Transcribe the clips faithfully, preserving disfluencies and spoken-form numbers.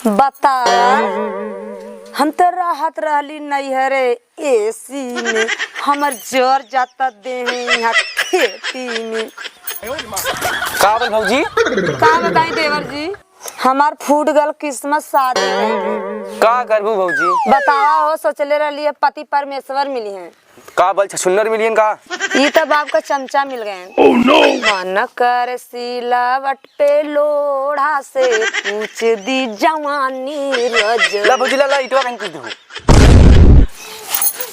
बतावा, हम तो रहत रहली नैहरे एसी में, हमर जर जाता देह यहाँ खेती में। का बोल भौजी? का बताई देवर जी, हमार फूट गल किस्मत शादी कइके। का करबू भौजी? बतावा हो, सोचले रहली है पति परमेश्वर मिली हैं। का बल छछुन्नर मिलियन का? ई त बाप का चमचा मिल गए। Oh no! मन कर सिलावट पे लोढ़ा से पूछ दी जवानी रज। ला भौजी, ला, ला, इटवा कहीं कुछ दो।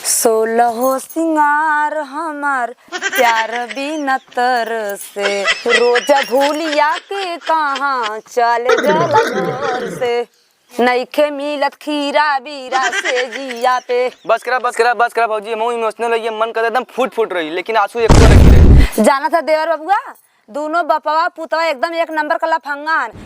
सोलहो सिंगार हमार प्यार बिना तरसे, रोज भूलिया के कहाँ चल गल घर से। नइखे मिलत खीरा बीरा से जिया पे। बस करा, बस करा, बस करा भौजी, हमहू इमोशनल होइए, मन करता एकदम फूट फूट रही, लेकिन आंसू एको रखी रही। जानत है देवर बबुआ, दोनों बपवा पुतवा एकदम एक नंबर का लफंगा हन। एक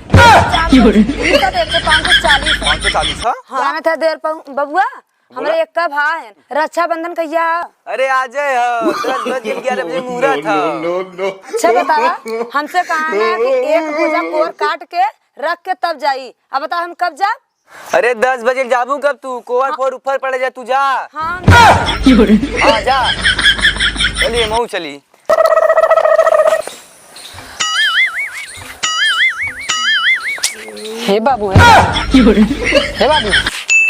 चार सौ, तीन सौ, एक सौ, पाँच सौ चालीस। पाँच सौ चालीस, हाँ? हाँ। जानत है देवर प-, बबुआ, हमरे बोला। एक्का भा है, रक्षाबंधन कहिया? अरे आ जाए हो, दस बजे, ग्यारह बजे मुहूर्त था। अच्छा बतावा, हमसे कहा ना कि एक भुजा कोर काट के रख के तब जाई। अब बता हम कब जाब? अरे दस बजे जाबू कब तू? कोवर हाँ। फोर ऊपर पड़े जा, तू जा। हाँ, हम जा। हाँ, जा। चलिए, मऊ चली। हे बाबू, हे बाबू। हे बाबू।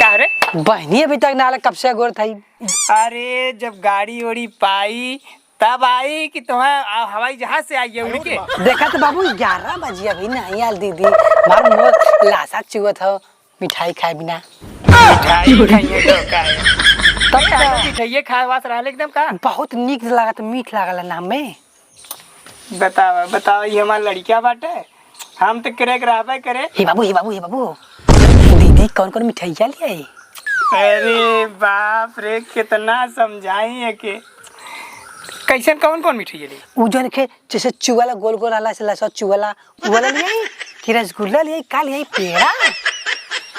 का रे? बहनी अभी तक ना आला, कब से अगोर था। अरे, जब गाड़ी ओड़ी पाई, तब आई कि तुम्हें, आ, हवाई जहाज से आई है उड़ के। देखा तो बाबू, ग्यारह बजे अभी नहीं आल दीदी। मार मोर लासा चुअत हो मिठाई खाए बिना। मिठाई खाइए तो का है? तब अरे, का? आलू मिठाइए खाए वास रहले एकदम का? बहुत नीक लागत, मीठ लागल नाम में। बतावा, बतावा, ये हमार लड़किया बाटे। हम तो करे के रहबे करे। हे बाबू, हे बाबू, हे बाबू, दीदी कौन कौन मिठाइया ले आई? अरे बाप रे, कितना समझाई है के। कैसन कौन कौन मिठाइया ले? उ जौन के जैसे चुवाला गोल गोल रहला से लसा चुवाला, उ वाला ले आई कि रसगुल्ला ले आई, का ले आई, पेड़ा?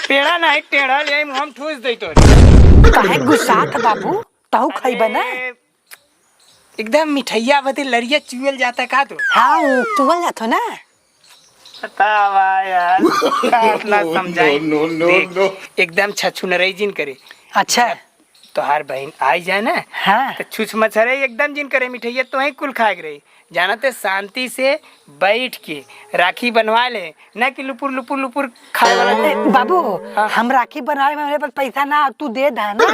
पेड़ा नहीं, टेढ़ा ले आई, मुँह में ठूस दे तो। काहे गुस्सा था बाबू? तहु खइबे ना? अरे, एकदम मिठाइया बदे लरिया चुअल जाता का तू? हाँ, चुअल जात हो ना। बतावा यार, का अपना समझाई? No, no, no, देख, no। एकदम छछुनरई जिन करे। अच्छा। तोहार बहिन आई जाए ना, हाँ। तो छुछ मछरई एकदम जिन करे, मिठाइया तो ही कुल खाए के रही। जानते शांति से बैठ के राखी बनवा ले, ना कि लुपुर लुपुर लुपुर खाए वाला ए, नहीं। बाबू, हाँ। हम राखी बनावे में हमरे पास पैसा ना, तू दे दा ना।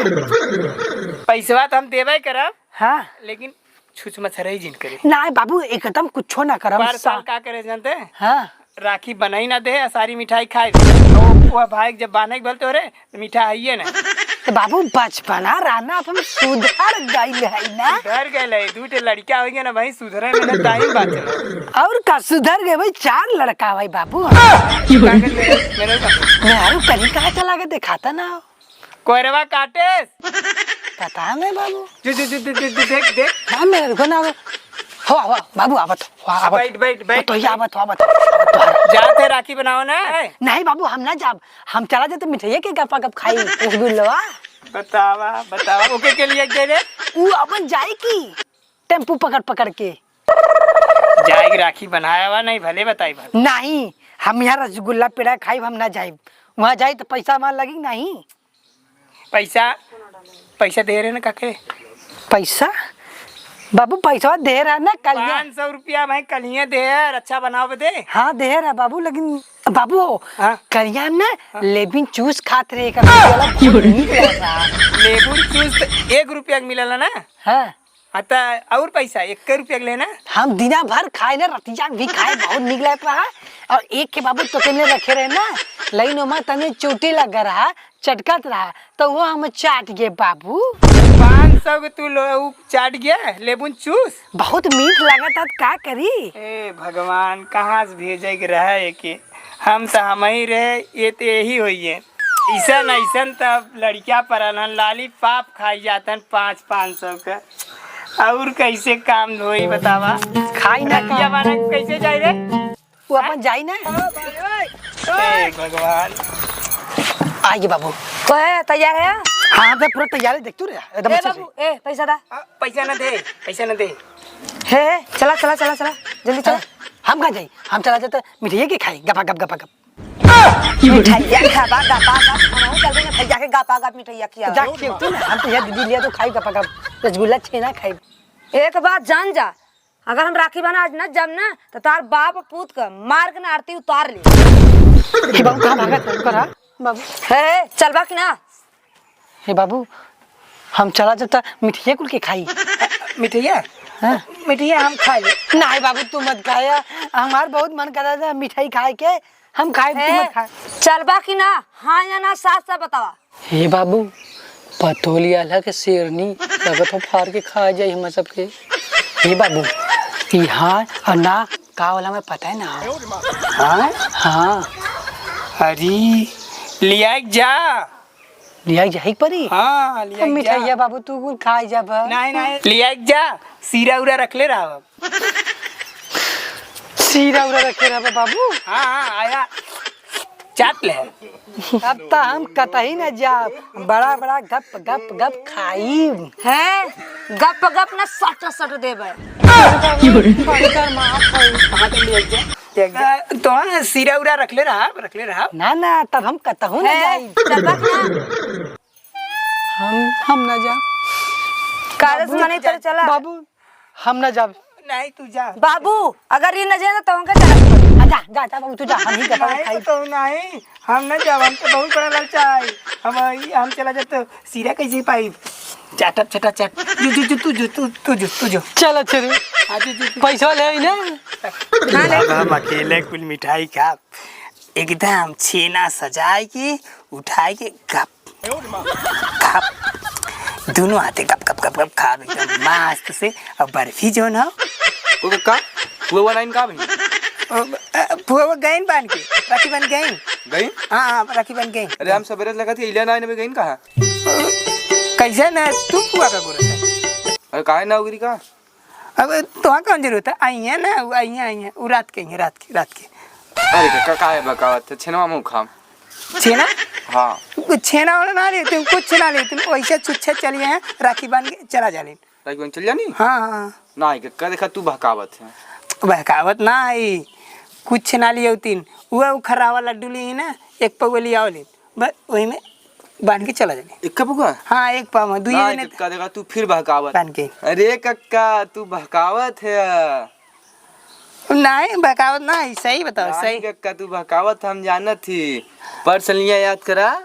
पैसवा तो हम देबे करब, हाँ। लेकिन छुछ मछरई जिन करे। ना बाबू, एकदम कुछो ना करब। पर साल का करे जानते? हाँ। राखी बनाई ना दे, सारी मिठाई खाए। तो वो भाई जब बान्हे के बोलते हो रे, तो मीठा हइये ना। तो बाबू, बचपना रहना, अब हम सुधर गइल है ना। सुधर गइल है, दू ठे लड़का हो गया ना भाई, सुधरे में ना टाइम बाचल। और का सुधर गए भाई, चार लड़का भाई बाबू। कागज मेरे, मेरे का। मेहरू कहीं कहाँ चला गए, दिखाता ना हो। कोयरवा काटेस। पता नहीं बाबू। जो, जो, जो, जो, जो, जो, देख, देख। ना मेरे को ना हो, हो, बाबू आवत, हो, आवत। बैठ, बैठ, बैठ। तो ये आवत, आवत, आवत। जात है राखी बनाओ ना। नहीं बाबू, हम ना जाब। हम चला जाते मिठाइया के गपा गप खाई, रसगुल्लवा। बतावा, बतावा, ओके के लिए दे रे। उ अपन जाई की टेम्पू पकड़ पकड़ के। जाई राखी बनाया वा नहीं, भले बताई भले। नहीं, हम यहाँ रसगुल्ला पेड़ा खाई, हम ना जाई। वहाँ जाई तो पैसा वहाँ लगी नहीं। पैसा, पैसा दे रहे ना काके? पैसा? बाबू, पैसा दे रहा ना कल। पाँच सौ रुपया भाई कलिए दे, रक्षा बनाओ बदे। हाँ, दे रहा बाबू, लेकिन बाबू हो, हाँ। कलिया में ना हाँ। लेबिन चूस खात रहे, का वाला बहुत नीक लग रहा। लेबुन चूस तो एक रुपया के मिलल ना। हाँ। हाँ, त और पैसा एक रुपया के लेना। हम दिना भर खाए ना, रतिया भी खाए, बहुत नीक लगत रहा। और एक के बाबू तो के लिए रखे रहे ना, लाइन में तनी चोटी लग रहा, चटकत रहा, तो वो हम चाट गए बाबू। पाँच सौ के तू लो, उ चाट गया लेबुन चूस। बहुत मीठ लागत है, का करी? ए भगवान, कहाँ से भेजे के रहे एके? हम तो हम ही रहे, ये तो यही होइए। ऐसन, ऐसन तब लड़किया पर अनहन लाली पाप खाई जातन पाँच, पाँच सौ का। और कैसे काम होई बतावा? खाई ना लड़किया काम। बाना कैसे जाई रे? वो अपन जाई ना। ए भगवान। आइए बाबू। तो है, तैयार है? हाँ, हम तो पूरा तैयार है, देख तू रे, एकदम ए अच्छे से। बाबू, ए, पैसा दा। आ, पैसा ना दे, पैसा ना दे। हे, हे, चला, चला, चला, चला, जल्दी चला। हाँ, हम कहाँ जाई? हम चला जाते मिठाइये के खाई, गपा गप, गपा गप। मिठाइया खाबा गपा गप, हमहू चल देना भैया के गपा गप मिठाइया खिया। जा खियो तू ना, हम तो यह दीदी लिया तो खाई गपा गप, रसगुल्ला छेना खाई। एक बात जान जा, अगर हम राखी बना आज न जब ना, तो तार बाप पूत का मार के ना आरती उतार ले। हे बाबू, कहाँ भागत है? रुको रहा, बाबू। हे, हे, चलबा कि ना? हे बाबू, हम चला जब त मिठिया कुल के खाई। मिठिया? हाँ। मिठिया हम खाई। नहीं बाबू, तू मत खाया, हमार बहुत मन करा था मिठाई खाए के, हम खाई, तू हे, मत खा। चलबा कि ना? हाँ या ना, साफ साफ बतावा। हे बाबू, पतोली आला के शेरनी, लगत हो फार के खा जाई हम सबके। हे बाबू, ई हाँ और ना का वाला में पता है ना। हाँ? हाँ। अरे, लिया के जा। लिया के जाही के परी? हाँ, लिया के जा। मिठाइया बाबू, तू कुल खा जाब। नहीं, नहीं, लिया के जा। सीरा उरा रख ले रहा। सीरा उरा रखे रहबा बाबू। हाँ, हाँ, आया। चाट ले। अब त हम कतही न जाब, बड़ा बड़ा गप गप गप खाइब। हैं? गप गप न सट सट देबे। पकड़ मार खाई। हाँ, तो ले जा, ले जा। तो हाँ, सीरा उरा रख ले रहा, रख ले रहा। ना, ना, तब हम कतहू न हैं? जाइब। चलबा कि ना? हम, हम ना जाब। कागज बाबू, मने तर चला। बाबू, हम ना जाब। नहीं, तू जा। बाबू, अगर ये न जाए ना, तो हमके चला। आ, जा, जा, जा, बाबू, तू जा, हम ही गपा नहीं, खाई। तो नहीं, हम ना जाब, हम तो बहुत बड़ा ललचा है। हम, हम चला जाब तो सीरा कैसे पाई? चाटब, चटा, चट। जो, जो, जो, तू जो, तू, तू जो, तू जो। चल, अच्छा रे। हाँ, जो, जो, जो। पैसा ले आई ना? हाँ, ले। अब हम अकेले कुल मिठाई खाब। एकदम छेना सजाए के, उठाए के, गप, गप। दोनों हाथे गप, गप, गप, गप खाब एकदम मस्त से। और बर्फी जौन हो। ओ का? फुआ नाइन का बनी? ओ, अ, फुआ गइन बान के, राखी बान गइन। गइन? हाँ, हाँ, राखी बान गइन। अरे, हम सबेरे से लगा थी, इलिया नाइन में गइन कहाँ? कैसे ना, तू फुआ का गोरस है? अरे, काहे ना उगरी का? अब तोहा कौन जरूरत है? आई है ना, उ आई है, आई है। उ रात के आई है, रात के, रात के। अरे, का, का, काहे बकावत है? छेनवा मुँह खाम। छेना? हाँ। कुछ छेना वाला ना लेते, कुछ ना लेते, वैसे छुच्छे चलिए हैं, राखी बांध के चला जाले। राखी बांध चल जानी? हाँ, हाँ। ना, का, का देखा तू बहकावत है। बहकावत ना आई, कुछ ना लिए होतीन। वो, वो खरावा लड्डू लिए ना, एक पौवा लिया ले। बस वही में बांध के चला जाने। एक पौवा? हाँ, एक पाव में, दुई ना, जने कक्का, देखा, तू फिर बहकावत। बांध के। अरे कक्का, तू बहकावत है। नहीं, बहकावत ना है, सही बताओ, नहीं सही। कक्का, तू बहकावत, हम जानत ही। परसलिया याद करा,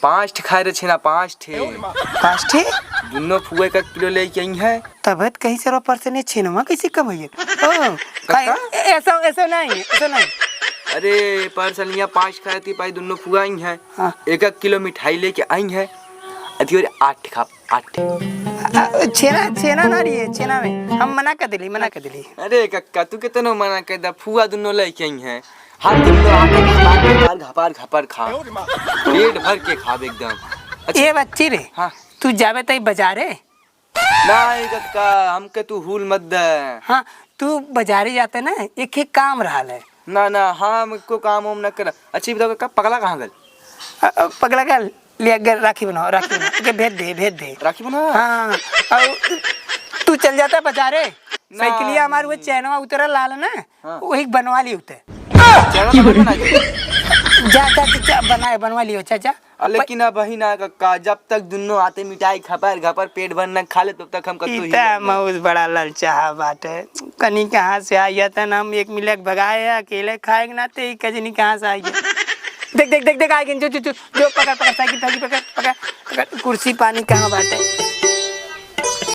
पाँच ठे खाए रहे छेना, पाँच ठे। पाँच ठे? दुनो फुआ एक एक किलो लेके आई है। तब तो कहीं से परसलिया छेनवा कैसे कम है? ओ, कक्का? ए-, ऐसा, ऐसा नहीं, ऐसा नहीं। अरे, परसलिया पाँच खाए थी, पाई दुनो फुआ आई है। हाँ। एक एक किलो मिठाई लेके आई है। अति और आठ खा, आठ। आ, छेना, छेना ना रही है, छेना में। हम मना कर दिली, मना कर दिली। अरे कक्का, तू कितनो मना कर दा, फुआ दुनो लेके आई है। हाथ दुनो आके घपार, घपार, घपार, घपार खा। पेट भर के खाब एकदम। अच्छा। ए बच्ची रे, हाँ। तू जाबे तई बजारे? नहीं कक्का, हमके तू हुल मत दे। हाँ, तू बजारे जाते ना, एक ही काम रहा है। ना, ना, हम एको काम वाम न करा। अच्छा, ये बताओ कक्का, पगला कहाँ गल? अ, अ, पगला गल, ले अगर राखी बनाओ, राखी बनाओ। ओके, भेज दे, भेज दे। राखी बनाओ? हाँ, और तू चल जाता बजारे, ना। साइकिलिया हमार वो चैनवा उतरल लाल ना, हाँ। वही बनवा ली उते। चैनवा तो हम बना दे। जा, जा, जा, जा, बनाए, बनवा लियो, जा, जा। आ, लेकिन अब वही ना कक्का, जब तक दुनो आते मिठाई घपर घपर पेट भर न खा ले, तब तक हम कतौ ई त हिलत ना। मौज बड़ा ललचाहा बाटे। कनी कहाँ से आई है, तन हम एक मिले के भगाए है, अकेले खाए के नाते ई कजनी कहाँ से आई है। देख, देख, देख, देख, आ गई, जो, जो, जो, जो, पकड़, पकड़, साइकिल, साइकिल पकड़, पकड़, पकड़, कुर्सी पानी कहाँ बाटे?